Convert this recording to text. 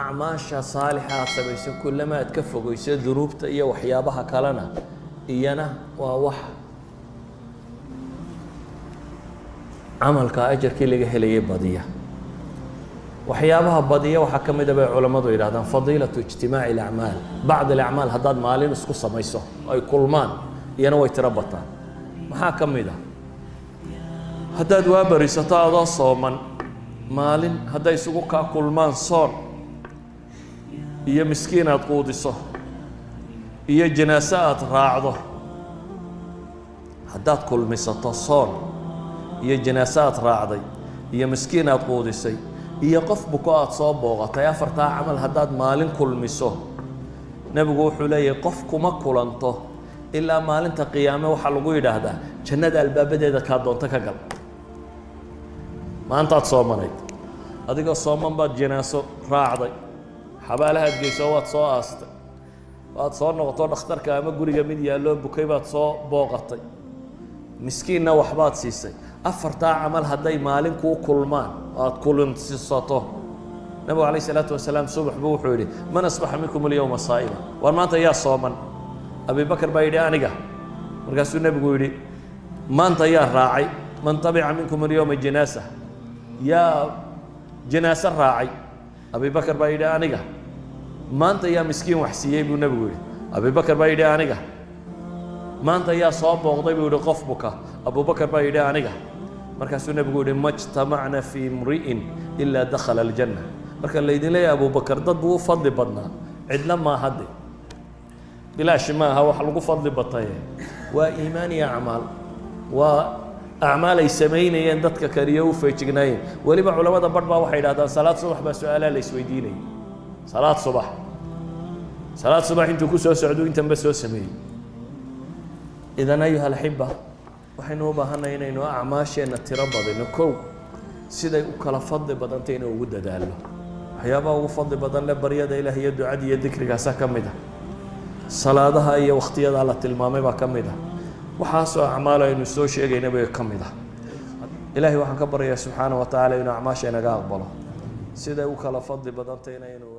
Acmaasha saalixa aad samayso, kullama aad ka fogeyso dunuubta iyo waxyaabaha kalena, iyana waa wax camalka ajarkii laga helayay badiya. Waxyaabaha badiya waxaa ka mida bay culammadu yidhahdaan fadiilatu ijtimaaci alacmaal. Bacd alacmaal haddaad maalin isku samayso ay kulmaan, iyana way tiro bataan. Maxaa ka mid a? Haddaad waa barisato adoo sooman, maalin hadday isugu kaa kulmaan soon iyo miskiin aad quudiso iyo janaaso aad raacdo, haddaad kulmisato soon iyo janaaso aad raacday iyo miskiin aad quudisay iyo qof buko aad soo booqatay, afartaa camal haddaad maalin kulmiso, Nebigu wuxuu leeyahay qof kuma kulanto ilaa maalinta qiyaame waxaa lagu yidhaahdaa jannada albaabadeeda kaa doonto ka gal. Maantaad soomanayd, adigoo sooman baad janaaso raacday, xabaalahaad geyso, waad soo aastay, waad soo noqoto, dhakhtarka ama guriga mid yaalloo bukay baad soo booqatay, miskiinna waxbaad siisay. Afartaa camal hadday maalin kuu kulmaan oo aad kulansiisato, Nabigu calayh isalaatu wasalaam subax buu wuxuu yidhi: man asbaxa minkum alyowma saa'ima? War maanta yaa sooman? Abibakar baa yidhi: aniga. Markaasuu Nebigu yidhi: maanta yaa raacay? Man tabica minkum alyowma janaasa? Yaa janaaso raacay? Abibakar baa yidhi: aniga. Maanta yaa miskiin wax siiyey? Buu Nebigu yidhi. Abibakar baa yidhi: aniga. Maanta yaa soo booqday, buu yidhi, qof buka? Abubakar baa yidhi: aniga. Markaasuu Nebigu yidhi: ma jtamacna fii imri'in ilaa dakhala aljanna. Marka laydin leeyahay Abubakar dad buu u fadli badnaa, cidna maaha de, bilaashi maaha wax lagu fadli bataye, waa iimaan iyo acmaal, waa acmaal ay samaynayeen dadka kaliyo u feejignaayeen. Weliba culamada barh baa waxay yidhahdaan salaad subax baa su-aalaa la isweydiinayay. Salaad subax, salaad subax intuu ku soo socdo intanba soo sameeyey. Idan ayuha alaxiba, waxaynu u baahanay inaynu acmaasheenna tiro badino. Kow, siday u kala fadli badantay inay ugu dadaalno. Waxyaabaha ugu fadli badan le baryada Ilaah iyo ducada iyo dikrigaasaa ka mid ah, salaadaha iyo wakhtiyadaa la tilmaamay baa ka mid ah, waxaasoo acmaal aynu soo sheegayna bay ka mid ah. Ilaahay waxaan ka baryayaa subxaana wa tacaala inuu acmaasha inaga aqbalo, siday u kala fadli badantayna inuu